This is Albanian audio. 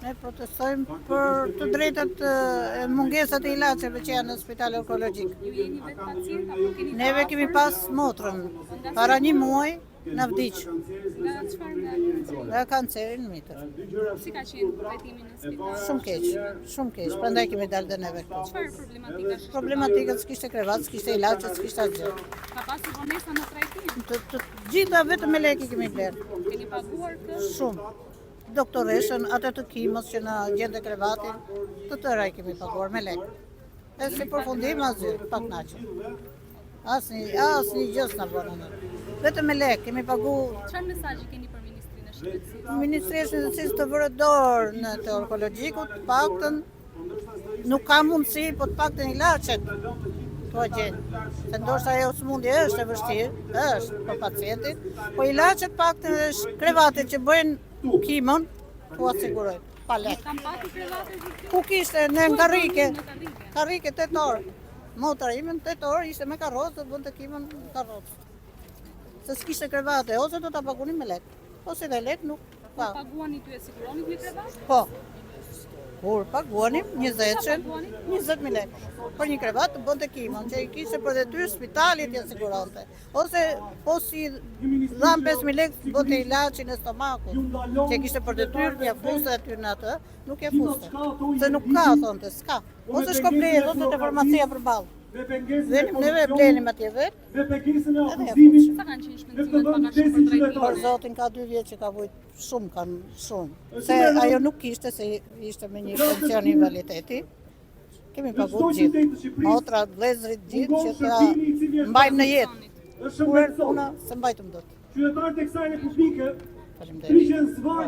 Ne protestojmë për të drejtat e mungesat e ilaçeve që janë në spital onkologjik. Ju jeni vetë pacient apo keni Neve kemi pas motrën, para një muaj na vdiq nga çfarë nga kanceri? nga kanceri në mitër. Si ka qenë trajtimi në spital? Shumë keq, shumë keq, prandaj kemi dalë dhe neve këtu. Çfarë problematika është? Problematikët s'kishte krevat, s'kishte ilaçe, s'kishte asgjë. Ka pasur vonesa në trajtim? Të, të gjitha vetëm me lekë i kemi blerë. Keni paguar kë? Shumë. Doktoreshën, atë të kimës që na gjente krevatin, të tëra i kemi paguar me lekë. E si përfundim asgjë, pak naqe. Asnjë, asnjë gjë s'na bënë. ne. Vetëm me lekë kemi pagu Çfarë mesazhi keni për Ministrinë e Shëndetësisë? Ministria e Shëndetësisë të vërë dorë në të onkologjikut, të paktën nuk ka mundësi, po të paktën ilaçet t'ua gjenë. Se ndoshta ajo sëmundje është e vështirë, është për pacientin, po ilaçet paktën është krevatet që bëjnë kimon, t'ua sigurojnë, pa lekë. Kam patur krevate për kjo? Ku kishte në në karrike, Në karrike. karrike 8 orë. Motra ime në 8 orë ishte me karrocë, do të bënte kimon në karrocë. Se s'kishte krevate, ose do ta pagunim me lekë, ose dhe lekë nuk pa. Paguani ty e siguronit një krevat? Po. Kur paguanim 20 20.000 lekë për një krevat të bënte kimon, që i kishte për detyrë spitali t'ja siguronte. Ose po si dham 5.000 lekë të bënte ilaçin e stomakut, që e kishte për detyrë t'ja fuste aty në atë, nuk ja fuste. Se nuk ka, thonte, s'ka. Ose shko bleje, ose te farmacia përballë. Me pengesën e Venim neve e blenim atje vetë, me pengesën e Edhe ja akuzimit, Sa kanë qenë shpenzimet pak a shumë për trajtimin? Për zotin ka dy vjet që ka vujt shumë kanë shumë. Se ajo nuk kishte se ishte me një pension invaliditeti. Kemi pagu të gjithë. Motrat, vëllezërit gjithë që ta mbajmë në jetë. është Kur erdhi shëndetësor. puna se mbajtëm dot. Qytetarët e kësaj republike Faleminderit. prishen zvarr.